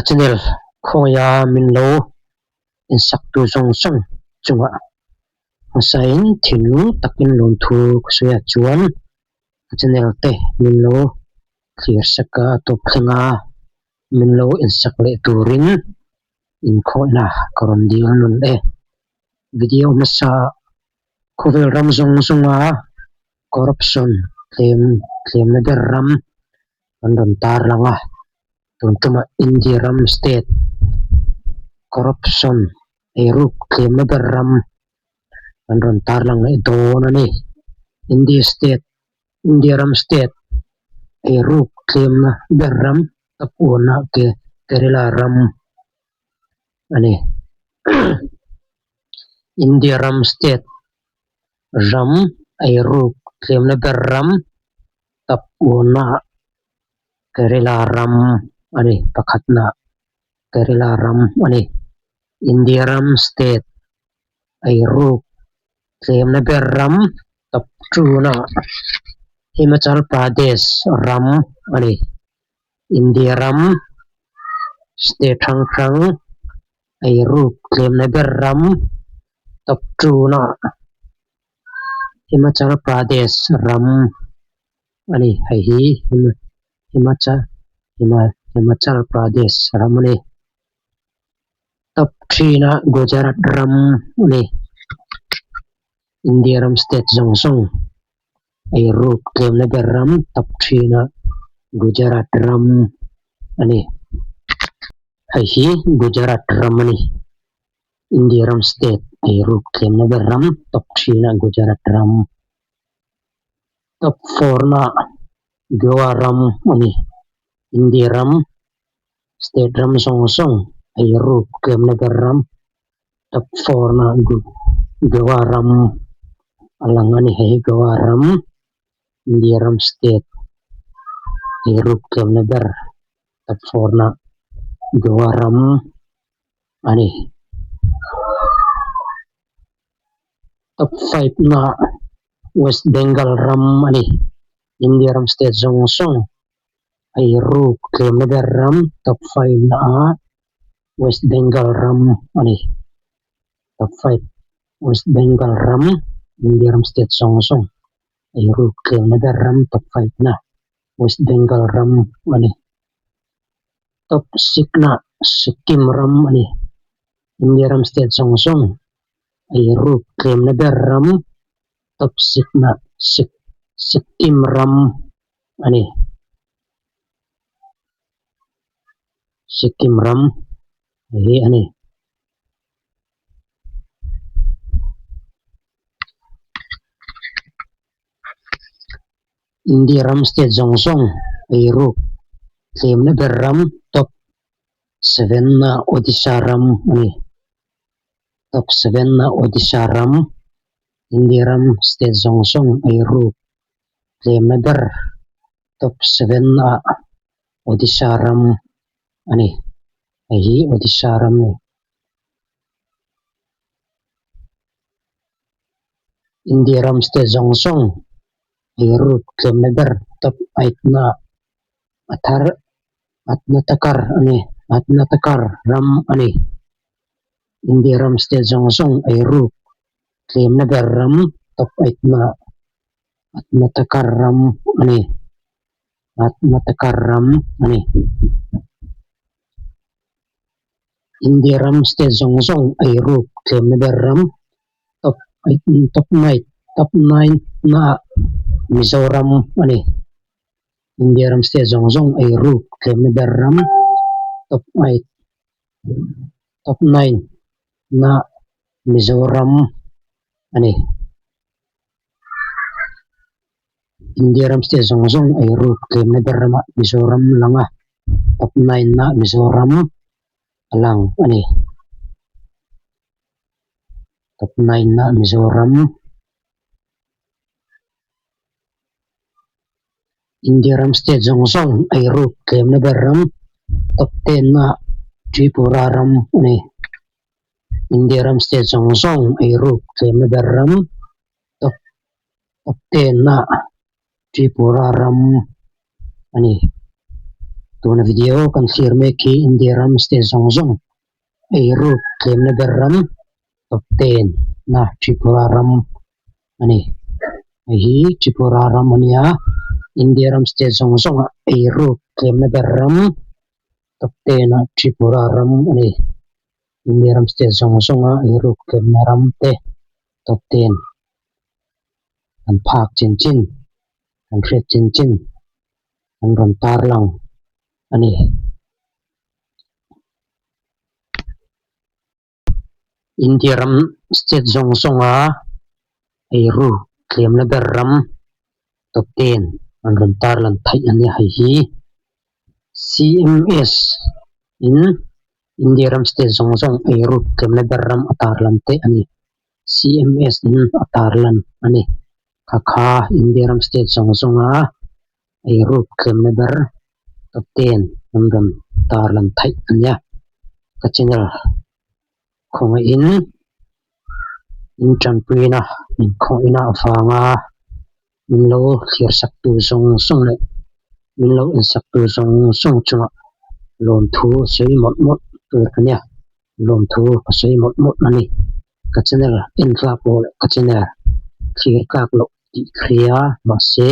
channel khawia min lo insaktu zawng zawng chungah hmasain thinlung takin lawmthu ka sawi a chuan ka channel te min lo thlir sak a a tawp thleng a min lo insak leh turin inkhawihna ka rawn dil nawn e. Video hmasa khawvel ram zawng zawnga corruption tlem tlemna ber ram an rawn tar lang a tun tumah India ram state corruption eiruk tlemna ber ram an rawn tar lang leh dawn a ni India state India ram state eiruk tlemna ber ram Tapuana ke Kerala ram a ni India ram state ram eiruk tlemna ber ram Tapuana Kerala ram a ni pakhatna Kerala ram a ni India ram state eiruk tlemna ber ram Taptuna Himachal Pradesh ram a ni India ram state hrang hrang eiruk tlemna ber ram Taptuna Himachal Pradesh ram a ni hei hi Himachal Himachal Pradesh ram a ni. Top three na Gujarat ram a ni. India ram state zawng zawng eiruk tlemna ber ram top three na Gujarat ram a ni. Hei hi Gujarat ram a ni. India ram state eiruk tlemna ber ram top three na Gujarat ram. Top four na Goa ram a ni. India ram state ram zawng zawng eiruk tlemna ber ram top four na Goa ram a lang a ni hei hi Goa ram India ram state eiruk tlemna ber top four na Goa ram a ni. Top five na West Bengal ram a ni India ram state zawng zawng. Eiruk tlemna ber ram top five na ah West Bengal ram a ni. Top five West Bengal ram India ram state zawng zawng eiruk tlemna ber ram top five na West Bengal ram a ni. Top six na Sikkim ram a ni. India ram state zawng zawng eiruk tlemna ber ram top six na Sikkim ram a ni. Sikkim ram hi a ni. India ram state zawng zawng eiruk tlemna ber ram top seven na Odisha ram a ni. Top seven na Odisha ram India ram state zawng zawng eiruk tlemna ber top seven ah Odisha ram a ni hei hi Odisha ram a ni. India ram state zawng zawng eiruk tlemna ber top eight na a thar Atnatakar a ni Atnatakar ram a ni. India ram state zawng zawng eiruk tlemna ber ram top eight na Atnatakar ram a ni. Atnatakar ram a ni. India ram state zawng zawng eiruk tlemna ber ram top eight top nine top nine naah Mizoram a ni. India ram state zawng zawng eiruk tlemna ber ram top eight top nine naah Mizoram a ni. India ram state zawng zawng eiruk tlemna ber ramah Mizoram lang a, top nine ah Mizoram a lang a ni. Top nine ah Mizoram India ram state zawng zawng eiruk tlemna ber ram top ten ah Tripura ram a ni. India ram state zawng zawng eiruk tlemna ber ram top top ten ah Tripura ram a ni. Tuna video kan thlir mek hi India ram state zawng zawng ei ruk tlemna ber ram top ten na Tripura ram a ni. Hei hi Tripura ram a nia, India ram state zawng zawnga ei ruk tlemna ber ram top ten ah Tripura ram a ni. India ram state zawng zawnga ei ruk tlemna ram te top ten an phak chin chin an hriat chin chin an rawn tar lang a ni. India ram state zawng zawnga eiru tlemna ber ram top ten an rawn tar lan theih a nia hei hi C_M_S in India ram state zawng zawng eiru tlemna ber ram a tar lan te a ni. C_M_S in a tar lan a ni. Kha kha India ram state zawng zawnga eiruk tlemna ber top ten an rawn tar lan theih a nia. Ka channel khawngaihin in tanpuina inkhawihna avanga min lo thlir sak tu zawng zawng leh min lo en sak tu zawng zawng chungah lawmthu sawi mawlh mawlh tur a nia. Lawmthu ka sawi mawlh mawlh a ni. Ka channel en tlak loh leh ka channel thlir tlak loh tih ka hria mahse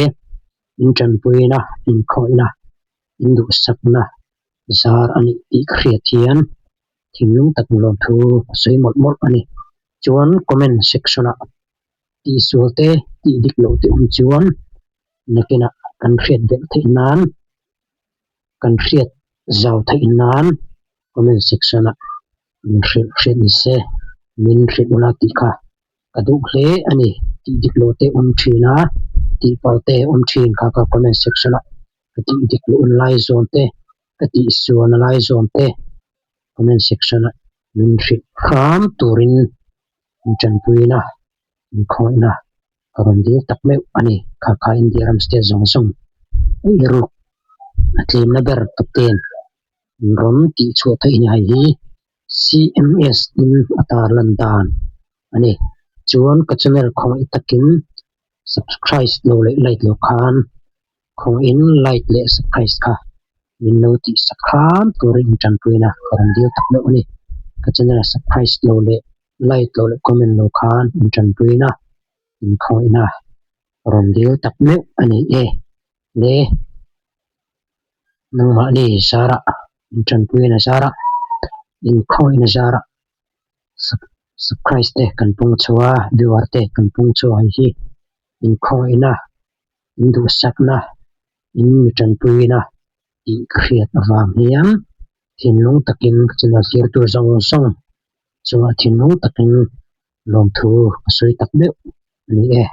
in tanpuina inkhawihna in duhsakna zar a nih tih ka hriat hian thinlung tak lawmthu ka sawi mawlh mawlh a ni. Chuan comment section ah tihsual te tih dik loh te awm chuan nakinah kan hriat belh theih nan kan hriat zau theih nan comment section ah min hrilh hriat ni se min hrilh ula tih kha ka duh hle a ni tih dik loh te awm thin a tih pal te awm thin kha ka comment section ah ka tih dik loh lai zawn te ka tih suan lai zawn te comment section ah min hrilh hram turin min tanpuina min khawihna ka rawn dil tak meuh a ni. Kha kha India ram state zawng zawng ei ruk a tlemna ber top ten an rawn tih chhuah theih a ni. Hei hi C_M_S in a tar lan dan a ni. Chuan ka channel khawngaih takin subscribe lo leh like lo khan khawngaihin like leh subscribe kha min lo tih sak hram turin in tanpuina ka rawn dil tak meuh a ni. Ka channel subscribe lo leh like lo leh comment lo khan in tanpuina in khawihna rawn dil tak meuh a ni e. Le nangmahni zarah in tanpuina zarah in khawihna zarah subscribe te kan pung chhuah a viewer te kan pung chhuah hei hi in khawihna in duhsakna in mi tanpuina tih ka hriat avang hian thinlung takin channel thirtu zawng zawng chungah thinlung takin lawmthu ka sawi tak meuh a ni e.